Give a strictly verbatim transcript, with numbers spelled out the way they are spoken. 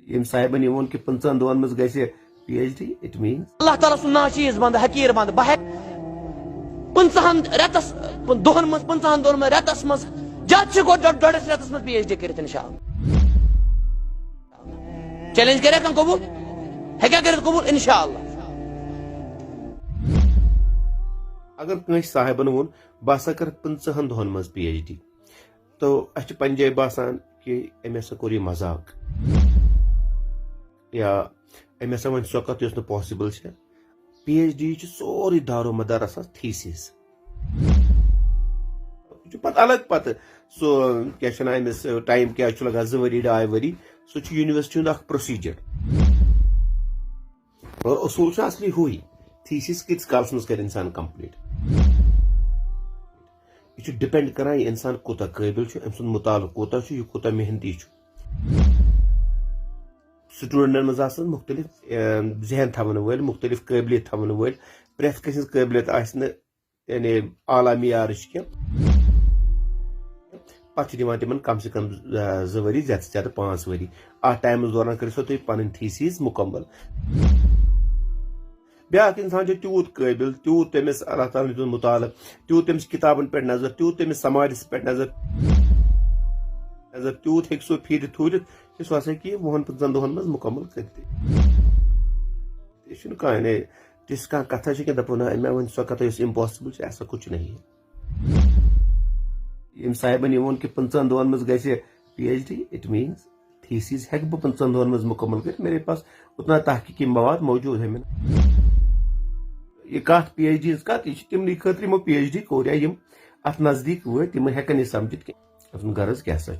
ییٚمہِ صاحبن یہِ ووٚن کہِ پٕنٛژٕہن دۄہن منٛز گژھِ P H D, it means اللہ تعالیٰ سُنٛد ناچیز بندٕ، حقیٖر بندٕ۔ بہٕ ہٮ۪کہٕ پٕنٛژٕہن رٮ۪تس، دۄہن منٛز، پٕنٛژٕہن دۄہن منٛز، رٮ۪تس منٛز، زیادٕ چھِ گۄڈٕ ڈۄڈ-، ڈۄڈس رٮ۪تس منٛز پی ایچ ڈی کٔرِتھ، انشاءاللہ۔ چیلنج کریا کانٛہہ قبول؟ ہیٚکیا کٔرِتھ قبول؟ انشاءاللہ۔ اگر کٲنٛسہِ صاحبن ووٚن، بہٕ ہسا کرٕ پٕنٛژٕہن دۄہن منٛز پی ایچ ڈی، تو اسہِ چھِ پننہِ جایہِ باسان کہِ أمۍ ہسا کوٚر یہِ مذاق، یا أمۍ ہسا وۄنۍ سۄ کتھ یۄس نہٕ پاسبل چھےٚ۔ پی ایچ ڈی چھُ سورُے دارومدار آسان تھیسِس۔ یہِ چھُ پتہٕ الگ پتہٕ سُہ کیٛاہ چھِ وَنان أمِس، ٹایم کیٛاہ چھُ لگان، زٕ ؤری، ڈاے ؤری، سُہ چھُ یونیورسٹی ہُنٛد اکھ پروسیجر۔ اور اصوٗل چھُ اصلی ہُے، تھیسِس کۭتِس کالس منٛز کرِ انسان کمپلیٖٹ۔ یہِ چھُ ڈِپینڈ کران، یہِ انسان کوٗتاہ قٲبِل چھُ، أمۍ سُنٛد مُطالعہٕ کوٗتاہ چھُ، یہِ کوٗتاہ محنتی چھُ۔ سٹوڈنٹن منٛز آسن مُختٔلِف، اے، ذہن تھاون وٲلۍ، مُختٔلِف قٲبلیت تھاون وٲلۍ، پرٛٮ۪تھ کٲنٛسہِ ہٕنٛز قٲبلیت آسہِ نہٕ یعنی اعلیٰ معیارٕچ کینٛہہ۔ پتہٕ چھِ دِوان تِمن کم سے کم، آ، زٕ ؤری، زیادٕ سے زیادٕ پانٛژھ ؤری۔ اتھ ٹایمس دوران کٔرِو سا تُہۍ پنٕنۍ تھیسیز مُکمل۔ بیٛاکھ انسان چھُ تیوٗت قٲبِل، تیوٗت تٔمِس اللہ تعالیٰ ہن دیُت مُطالعہٕ، تیوٗت تٔمِس کِتابن پٮ۪ٹھ نظر، تیوٗت تٔمِس سماجس پٮ۪ٹھ نظر، نظر، تیوٗت ہیٚکہِ سُہ پھیٖرِتھ تھوٗرِتھ، یُس ہسا کہِ وُہن پٕنٛژٕہن دۄہن منٛز مُکمل کٔرِتھ۔ یہِ چھُنہٕ کانٛہہ، یعنی، تِژھ کانٛہہ کتھا چھِ کینٛہہ، دپو نہ، مےٚ ؤنۍ سۄ کتھا یۄس امپاسبل چھِ، ایسا کچھ نہیں ہے۔ ییٚمہِ صاحبن یہِ ووٚن کہِ پٕنٛژٕہن دۄہن منٛز گژھِ P H D, it means thesis ہیٚکہٕ بہٕ پٕنٛژٕہن دۄہن منٛز مُکمل کٔرِتھ، میرے پاس اتنا تحقیقی مواد موجود ہے۔ مےٚ یہِ کتھ پی ایچ ڈی ہٕنٛز کتھ، یہِ چھِ تِمنٕے خٲطرٕ یِمو پی ایچ ڈی کوٚر یا یِم اتھ نزدیٖک وٲتۍ، تِم ہیٚکن یہِ سمجھِتھ کہِ اتھ ہُنٛد غرض کیٛاہ سا چھُ۔